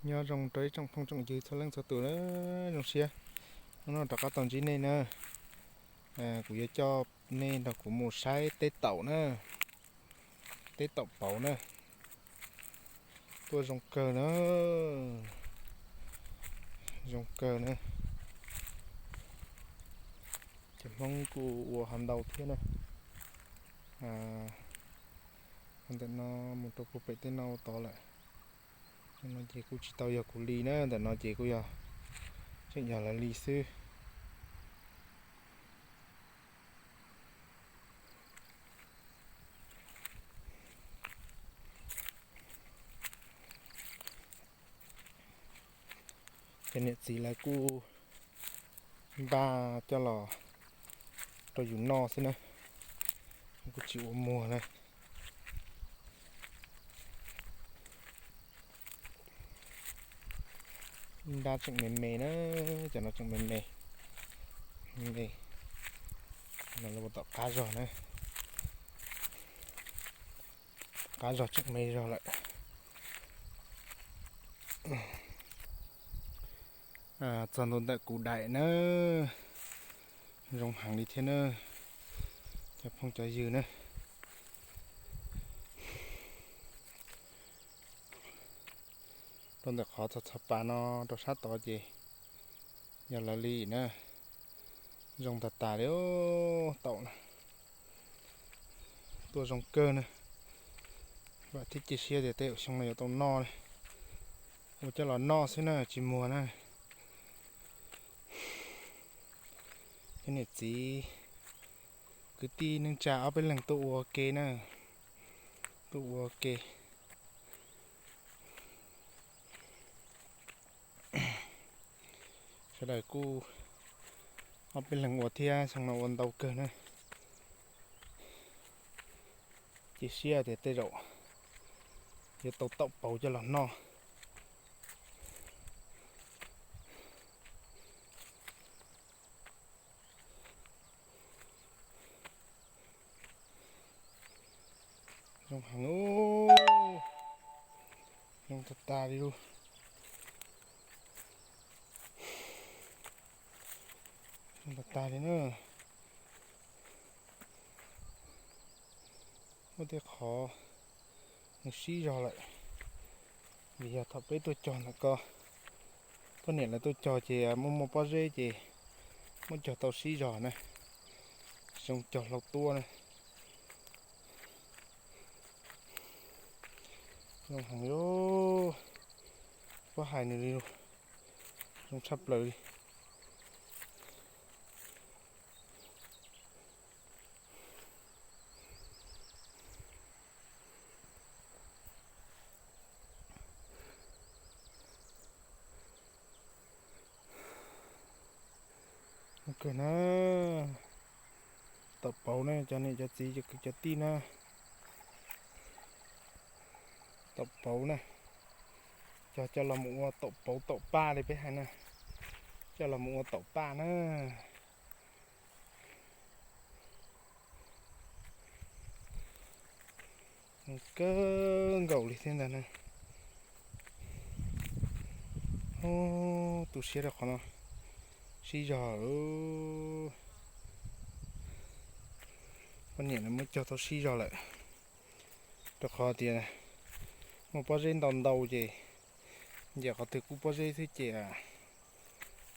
Nyob zoo rau ib tsoom phooj tsoom ywg txhua leej txhua tus na, zoo siab hnub no rov qab tau ntsib nej na. Kuv yuav coj nej nrog kuv mus saib teb taum na, teb taum pauv na. Tuaj zoo kawg na, zoo kawg na. Cov Hmoob kuj ua ho ntau thiab na. Ntawm no mus rau puag pem tej no tod lawm. No ces kuj tsis tau yog kuv li na, ntawm no ces kuj yog, tseem yog lawv li xwb. Ces niam txiv lawv kuj npaj coj los rau yus noj xwb na, kuj tsis ua muag na. Nrab tseem me me na, cov no tseem me me, me, no lawv ua tom qab zog na, qab zog tseem me zog lawm. Txog ntua ntawm kuv daim na, zoo heev li thiab na, cov phooj cov ywg na. Rau ntawm qhov txog txog pas no rau sab tod ces yog lawv li na, zoo tag tas li taum na. Tuaj zoo kawg na, vam thiab cia siab tias tej zaum xyoo no yuav tau noj na, ua coj los noj xwb na tsis muag na. Cov niam txiv kwv tij neej tsa ob peb leeg tuaj ua ke na, tuaj ua ke. Sawv daws kuj ob peb leeg ua thiab, xyoo no ua ntau kawg na. Cia siab tias tej zaum yuav tau taum pauv coj los noj. Zoo heev, zoo tag tas li lawm. Zoo tag tas li na. Muaj tej qhov nws sib zog lawm, vim yog thaum peb tuaj cog ntawm ko, poj niam lawv tuaj cog ces muaj muaj pob zeb ces muab cog tau sib zog na, tsis zoo cog hlau tuab na. Zoo heev li, tsis paub hais nws li, zoo tshaj plaws li. Kawg na, taum pauv na cov niam cov txiv cov kwv cov tij na. Taum pauv na, cog coj los mus ua taum pauv taum paj li peb hais na, coj los mus ua taum paj na. Kawg nkaus li thiab ntag na. Tu siab rau qhov no sib zog, poj niam lawv muab cog tau sib zog lawm, rau qhov tias muaj pob zeb ntau ntau ces nce qhov twg kuj pob zeb xwb ces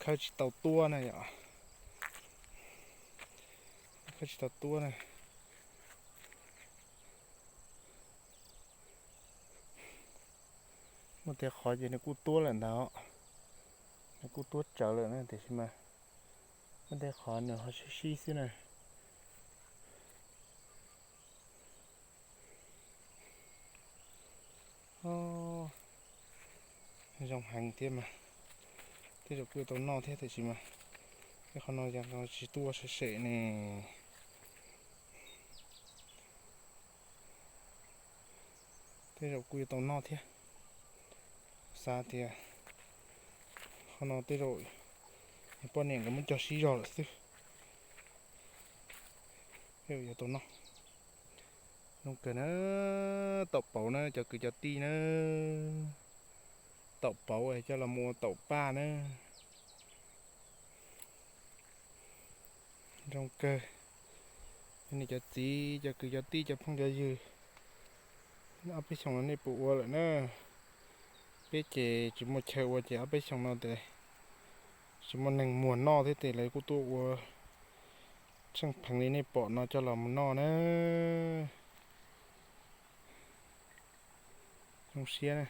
khawb tsis tau tuab na yom, khawb tsis tau tuab na. Muaj tej qhov ces nws kuj tuab lawm ntag, nws kuj tuab tsawv lawm na, tiam sis mas muaj tej qhov nws ho sib sib xwb na. Zoo heev thiab mas, tej zaum kuj yuav tau noj thiab tiam sis mas tej qhov no yog tsis tuaj sem sem ne. Tej zaum kuj yuav tau noj thiab, xav tias qhov no tej zaum poj niam nkawd muab cog sib zog lawm xwb. Tej zaum yuav tau noj. Zoo kawg na, taum pauv na cov kwv cov tij na. taum pauv coj los mus ua taum paj na. Zoo kawg. Cov niam cov txiv, cov kwv cov tij, cov phooj cov ywg, ob peb xyoos no nej puas ua lawm na? Peb ces tsis muaj chaw ua ces ob peb xyoos no ces tsis muaj neeg muag noj thiab ces lawv kuj tuaj ua tsheej pheev li nej pom no coj los mus noj na. Zoo siab na.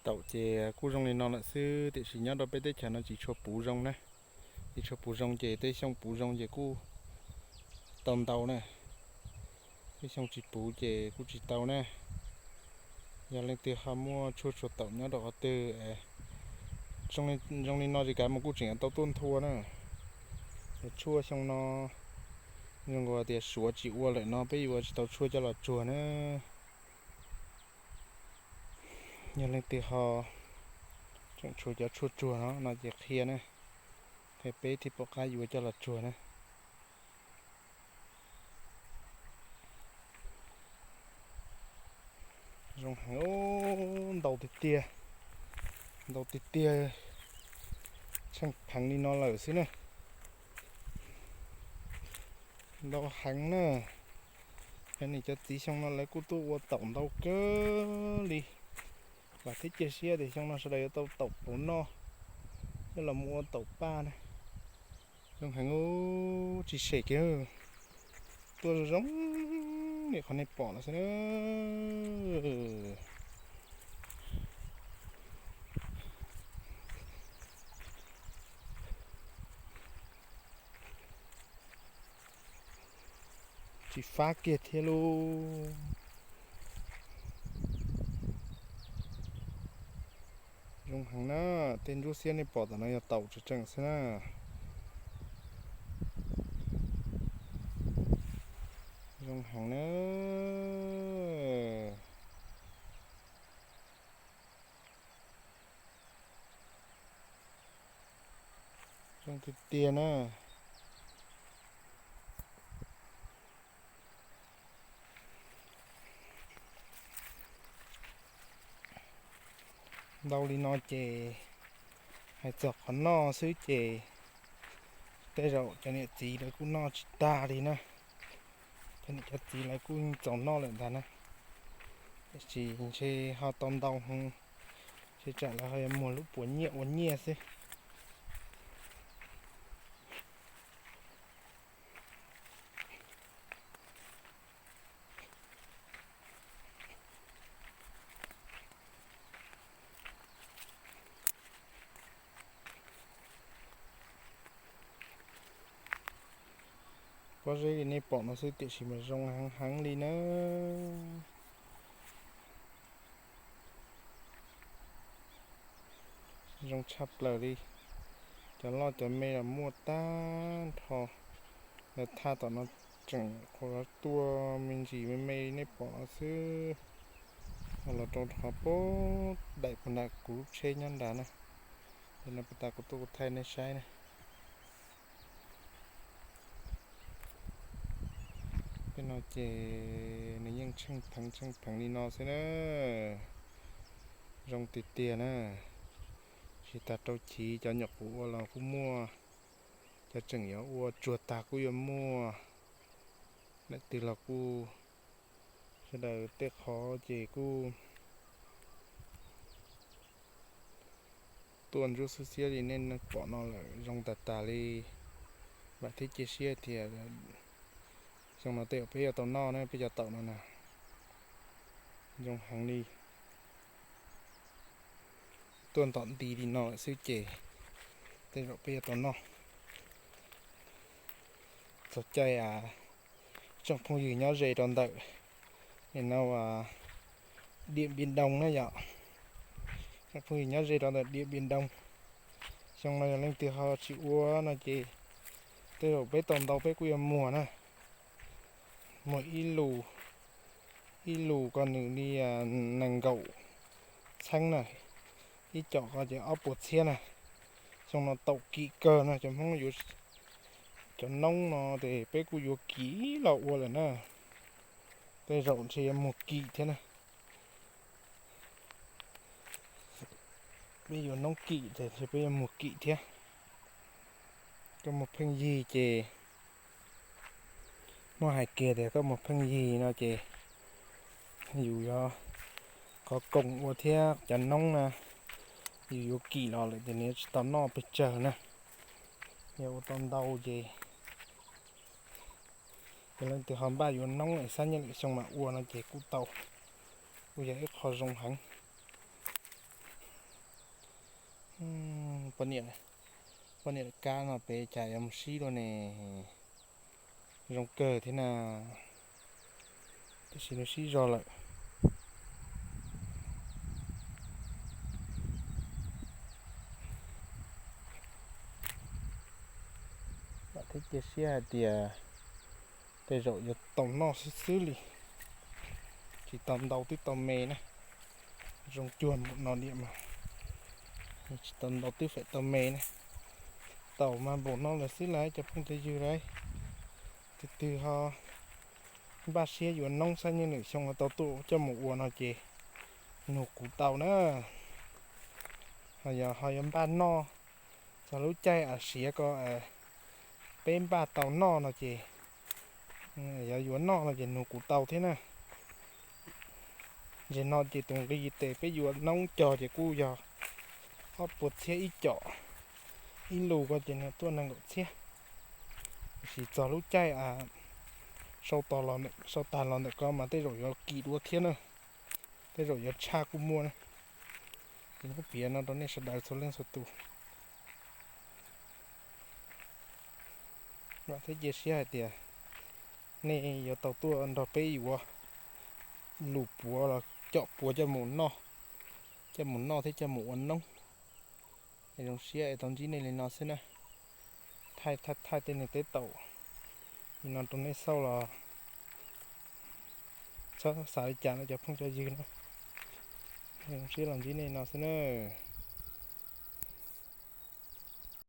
Taum ces kuj zoo li no lawm xwb, tiam sis nyob rau peb teb chaws no tsis tshua puv zoo na. Tsis tshua puv zoo ces tej xyoo puv zoo ces kuj tau ntau na. Tej xyoo tsis puv ces kuj tsis tau na. Yog leej twg ho muaj tshuaj tshua taum nyob rau qhov twg zoo li no ces kav mus kuj tseem tau tuaj nthua na. Tshuaj xyoo no zoo nkaus tias Suav tsis ua lawm no peb yuav tsis tau tshuaj coj los tsuag na. Yog leej twg ho tseem tshuav cov tshuaj tsuag no no ces qhia na, qhia peb thiaj pom qab yuav coj los tsuag na. Zoo heev, ntau tiag tiag, ntau tiag tiag, tsheej pheev li no lawm xwb na. Ntau heev na. Cov niam cov txiv xyoo no lawv kuj tuaj ua taum ntau kawg li. Vam thiab cia siab tias xyoo no sawv daws yuav tau taum pauv noj, coj los mus ua taum paj na. Zoo heev, tsis sem kiag, tuaj zoo zoo li qhov nej pom no xwb na. Tsis fab kiag thiab lauj. Zoo heev na, tej ntsuab xiab nej pom tom no yog taum tseem tseem xwb na. Zoo heev na. Zoo tiag tiag na. Ntau li no ces hais txog qhov noj xwb ces tej zaum cov niam txiv lawv kuj noj tsis tag li na. Cov niam cov txiv lawv kuj yeej txaus noj lawm ntag na. Tiam sis ntshe ho tau ntau heev, ntshe tsam lawv ho yuav muag lub puas nyiaj ua nyiaj xwb. Pob zeb li nej pom no xwb tiam sis mas zoo heev heev li na. Zoo tshaj plaws li. Cov loj cov me los muaj tag nrho. Lawv thaj tom no tseem qhuav tuaj me ntsis me me li nej pom no xwb. Los rau qhov pem daim puag nram kuv lub tsheb nyob nrad na. Li no puag ta kuv tuaj kuv thaij nej saib na. Tej no ces nws yeej tsheej pheev tsheej pheev li no xwb na. Zoo tiag tiag na. Tsis tas rau chiv cov nyuam qhuav ua los kuj muaj, cov tseem yuav ua tsuag tag kuj yuav muaj. Daim twg los kuj, sawv daws tej qhov ces kuj tuaj ntsuab xwb xiab li nej pom no lawm zoo tas tas li. Vam thiab cia siab tias xyoo no tej zaum peb yuav tau noj na, peb cov taum no na. Zoo heev li. Tuaj ntom nti li no lawm xwb ces tej zaum peb yuav tau noj. Txog caij tsoom phooj ywg nyob ze rau ntawm no, Diam Npiam Doo na yom. Tsoom phooj ywg nyob ze rau ntawm Diam Npiam Doo, xyoo no yog leej twg ho tsis ua no ces tej zaum peb tau ntau peb kuj yuav muag na. Muag ib lus, ib lus ko nws li nees nkaum txheeb na, ib com ko ces ob puas txhiab na. Xyoo no taum kim kawg no, cov Hmoob yuav, cov noob no ces peb kuj yuav kim los ua lawm na. Tej zaum ntshe yuav muag kim thiab na. Peb yuav noob kim ces peb yuav mus kim thiab. Koj mus pheej yig ces, muab hais kiag tias koj mus pheej yig no ces yus yuav khov koom ua thiab cov noob na, yus yuav kim los lawm ces nws yuav tsis tau noj pes tsawg na. Yog ua tau ntau ces, yog leej twg ho npaj yuav noob es xab niaj lwm xyoo mam ua no ces kuj tau, kuj yog ib qho zoo heev. Poj niam kab no peb cas yuav mus sib dua ne. Zoo kawg thiab na, tiam sis nws sib zog lawm. Vam thiab cia siab hais tias tej zaum yuav tau noj xwb xwb li, tsis tau ntau twb tau me na. Zoo cuag npaum no diam mas, tsis tau ntau twb feem tau me na. Tau mas npaum no lawm xwb lauj cov phooj cov ywg lauj. Tus twg ho npaj siab yuav noob xab niaj lwm xyoo ho tau tuaj coj mus ua no ces nug kuv tau na. Ho yog ho yuav npaj noj txog lub caij siav ko peb npaj tau noj no ces, yog yuav noj no ces nug kuv tau thiab na. Zem no ces tus nqi tes peb yuav noob cog ces kuj yog ob puas txhiab ib com, ib lus ko ces nws tuaj nees nkaum txhiab. Tiam sis txog lub caij sau tag los ntawm ko mas tej zaum yuav kim dua thiab na, tej zaum yuav tshaj kuj muaj na. Ces muab piav no rau nej sawv daws txhua leej txhua tus. Vam thiab cia siab hais tias nej yuav tau tuaj nrog peb yuav lus puav los com puav coj mus noj, coj mus noj thiab coj mus ua noob. Es zoo siab es tau ntsib nej li no xwb na. Thaij thaij thaij tej neeg teb taum li no rau nej xauj los txhob xav li cas no cov phooj cov ywg na. Es zoo siab los ntsib nej li no xwb na.